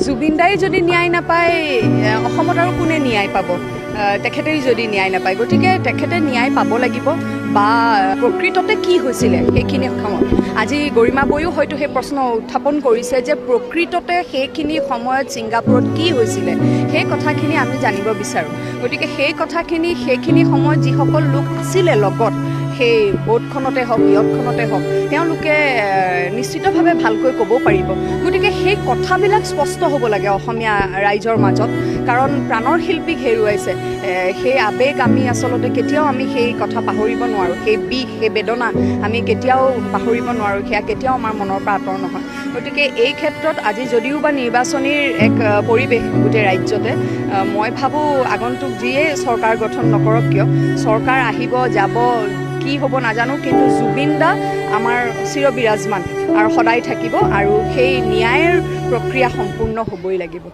জুবিন দাই যদি ন্যায় নাপায়, অসমত আৰু কোনে ন্যায় পাব? তেখেতেই যদি ন্যায় নাপায়, গতিকে তেখেতে ন্যায় পাব লাগিব। বা প্ৰকৃততে কি হৈছিলে সেইখিনি সময়ত, আজি গৰিমা বৈও হয়তো সেই প্ৰশ্ন উত্থাপন কৰিছে যে প্ৰকৃততে সেইখিনি সময়ত ছিংগাপুৰত কি হৈছিলে, সেই কথাখিনি আমি জানিব বিচাৰোঁ। গতিকে সেই কথাখিনি, সেইখিনি সময়ত যিসকল লোক আছিলে লগত, সেই বোটখনতে হওক, য়টখনতে হওক, তেওঁলোকে নিশ্চিতভাৱে ভালকৈ ক'ব পাৰিব। গতিকে সেই কথাবিলাক স্পষ্ট হ'ব লাগে অসমীয়া ৰাইজৰ মাজত, কাৰণ প্ৰাণৰ শিল্পীক হেৰুৱাইছে। সেই আৱেগ আমি আচলতে কেতিয়াও আমি সেই কথা পাহৰিব নোৱাৰোঁ। সেই বিষ, সেই বেদনা আমি কেতিয়াও পাহৰিব নোৱাৰোঁ। সেয়া কেতিয়াও আমাৰ মনৰ পৰা আঁতৰ নহয়। গতিকে এই ক্ষেত্ৰত আজি যদিও বা নিৰ্বাচনীৰ এক পৰিৱেশ গোটেই ৰাজ্যতে, মই ভাবোঁ আগন্তুক যিয়ে চৰকাৰ গঠন নকৰক কিয়, চৰকাৰ আহিব যাব, কি হ'ব নাজানো, কিন্তু জুবিন দা আমাৰ চিৰবিৰাজমান আৰু সদায় থাকিব আৰু সেই ন্যায়ৰ প্ৰক্ৰিয়া সম্পূৰ্ণ হ'বই লাগিব।